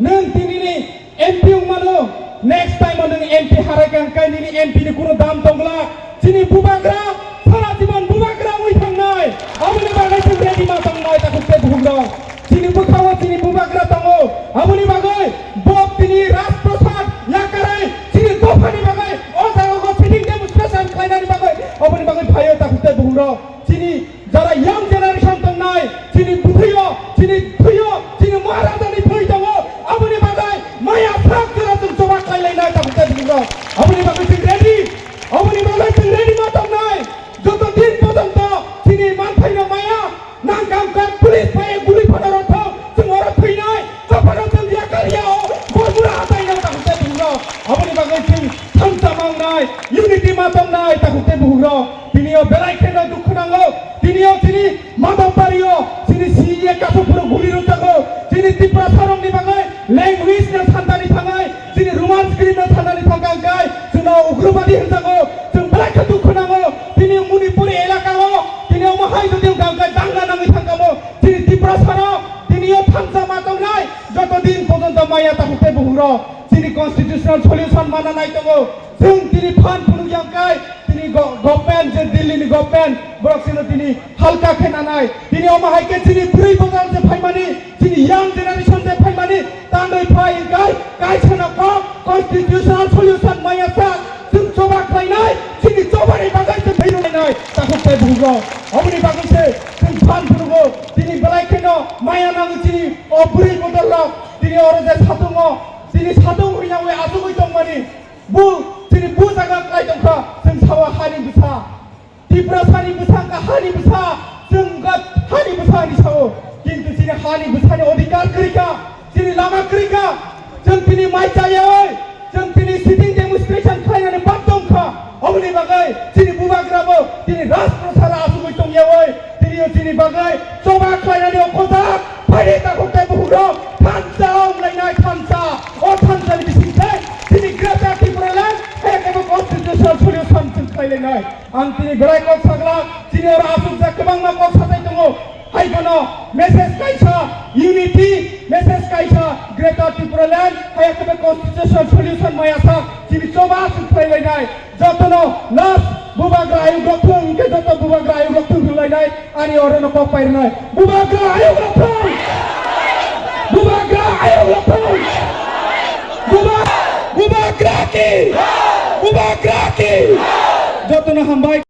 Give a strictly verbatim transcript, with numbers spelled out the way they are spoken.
Nwng tinini M P wngmano, next time o nwng M P harai kang kai nini M P ni kunu dam tongla. Chini bubagra, sara jibon bubagra wngwi thangnai. Aboni bagwi chwng ready ma tongnai takhuk tei bukhuk rok. Chini bwkhao chini bubagra tongo. Aboni bagwi bo tini Rajprasad yakarwi chini dophani bagwi o jaga o sitting demonstration khlainani bagwi aboni bagwi phaio takhuk tei bukhuk rok. Chini jara young generation tongnai, chini bwthwio, chini thwio, chini Maharajani thwi tongo. Aboni bagwi maya sak jora chwng choba khlai lainai takhuk tei bukhuk rok. Aboni bagwi chwng ready, aboni bagwi chwng ready ma tongnai. Joto din porjonto chini manthaino maya nang kang kang police bai guli phano rok thok, chwng oro thwinai, chophano chwng yakar ya o, Bormura hatai no takhuk tei bukhuk rok. Aboni bagwi chwng thansa mangnai, unity ma tongnai takhuk tei bukhuk rok. Tini o belai kheno dukhu nango. Tini o chini Madhobpari o chini C E A kasu phuru guli rwjago. Chini Tiprasa rokni bagwi language no santani thangai, chini Roman script no santani thangkha hwnkhe chwngno ugrabadi hwnjago. Chwng belai khe dukhu nango. Tini o Manipuri elaka o tini omo hai jodi hwnkha hwnkhe dangla nangwi thangkamo. Chini Tiprasa rok tini o thansa ma tongnai joto din porjonto maya takhuk tei bukhuk rok chini constitutional solution mana nai tongo. Chwng tini phan phunuk yang kai, tini go-, government je Delhi ni government, borok chwngno tini halka khe nanai. Tini omo hai khe chini bwrwi bodol je phaimani, chini young generation je phaimani, tangwi phai hwnkhe kaisa no kok constitutional solution maya sa chwng choba khlainai, chini chobani bagwi chwng thwi rwlainai, takhuk tei bukhuk rok. Oboni bagwi se chwng phan phunugo, tini belai kheno maya nango chini o bwrwi bodol rok, tini oro je satungo, tini satung hwnyawi achugwi tongmani. Bu, chini bu jaga klai tongkha, chwng sawa hani bwsa. Tiprasani bwsa wngkha hani bwsa, chwng wngkha hani bwsa hinwi sao. Kintu chini hani bwsani odhikar kwrwikha, chini lama kwrwikha. Chwng tini mai chayawi, chwng tini sitting demonstration khlainani bad tongkha. Oboni bagwi chini bubagrabo tini Rajprasad achugwi tongyawi, tini o chini bagwi choba khlainani o kojak. Phaidi takhuk tei bukhuk rok thansa wnglainai thansa. O thansani bisingtwi chini Greater Tipraland hai kebo constitutional solution chwng khlailainai. Ang tini belai kok sagla, chini oro achukjak kwbangma kok sajai tongo. Hai bono message kaisa unity, message kaisa Greater Tipraland hai kebo constitutional solution maya sa chini choba achuk khlailainai. Jotono last bubagra ayuk rok thung, hwnkhe joto bubagra ayuk rok thung hwnlainai ani orono kok pairwnai. Bubagra ayuk rok thung! Bubagra ayuk rok thung! Buba-, bubagra ki! Bubagra ki! Jotono hambai.